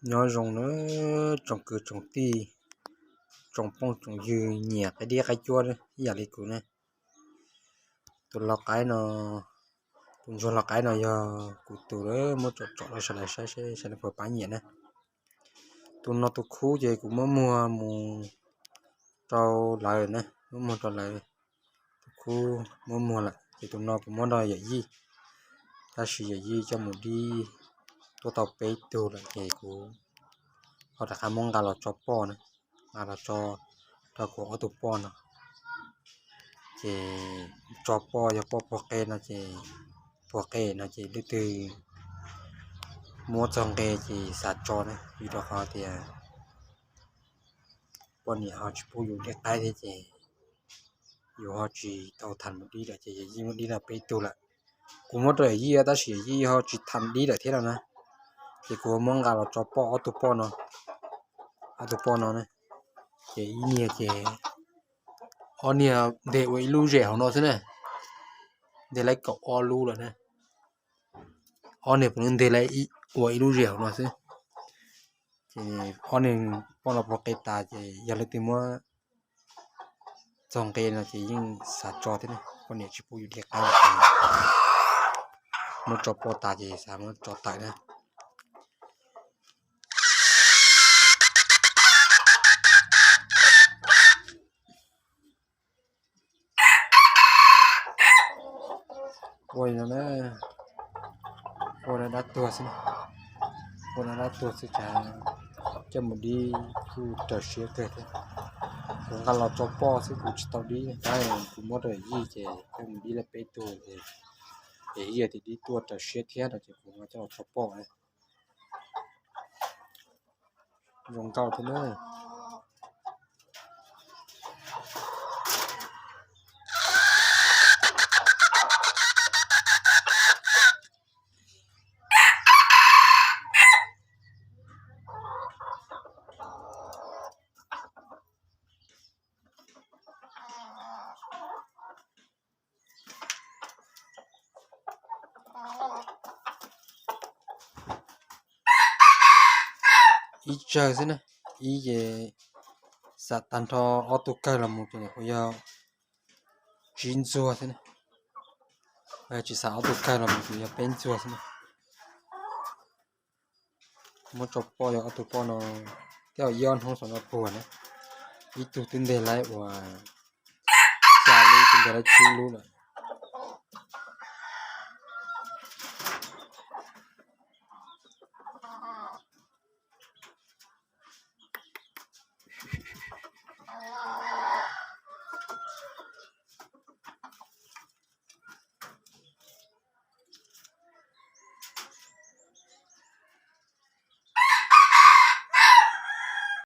Nyob zoo na tsoom kwv tsoom tij, tsoom phooj tsoom ywg nyiam qaib dib qaib cuab ib yam li kuv ne. Tus lau qaib no, tus ntsuag lau qaib no yog kuv tus, muab tsom tsom rau sawv daws saib seb sawv daws puas pab nyiam na. Tus no tus khub ces kuv muab muag mus rau lawv na, muab muag rau lawv. Tus khub muab muag lawm ces tus no kuv muab rau yawm yij, tab sis yawm yij coj mus dib tuaj tau peb tug lawm ces kuv ho rov qab muab nqa los tso poj na, nqa los tso rau kuv ob tug poj no. Ces tso poj yog poj puag qe no ces, puag qe no ces leej twg muab txog nqe ces xav tso na, vim rau qhov tias poj niam ho tsis pub yus dib qaib thiab ces yus ho tsis tau tham mus dib lawm ces yawm yij muab dib rau peb tug lawm. Kuv muab rau yawm yij tab sis yawm yij ho tsis tham dib lawm thiab no na. Ces kuv muab nqa los tso poj ob tug poj no, ob tug poj no na. Ces ib niag ces, ob niag nteg ua ib lub zem hauv no xwb na, nteg laib kaum ob lub lawm na. Ob niag puav leej nteg laib ua ib lub zem hauv no xwb. Ces ob niag poj no puag qe tas ces yog leej twg muab txog nqe no ces yeej xav tso thiab ne, poj niam tsis pub yus dib qaib lawm ces muab tso poj tas ces xav muab tso tawm na. Ua li no na, ua no dab tuag xwb, ua no dab tuag xwb ces coj mus dib kuj raws siab kawg thiab. Kuv nqa los tso poj xwb kuv tsis tau dib, tab kuv muab rau yij ces coj mus dib lawm peb tug ces, ces yij tias dib tuaj raws siab thiab no ces kuv nqa coj los tso poj na. Zoo nkauj thiab na. Ib tsawg xwb na, ib ces xam tag nrho ob tug kawg los mus ces nws kuj yog tsib ntxuag xwb na. Tsis xam ob tug kawg los mus ces yog peb ntxuag xwb na. Muab tso poj yog ob tug poj no, thiab ib ob hnub saum no puag na, ib tug twb nteg laib ua xya lub, twb nteg laib tsib lub lawm.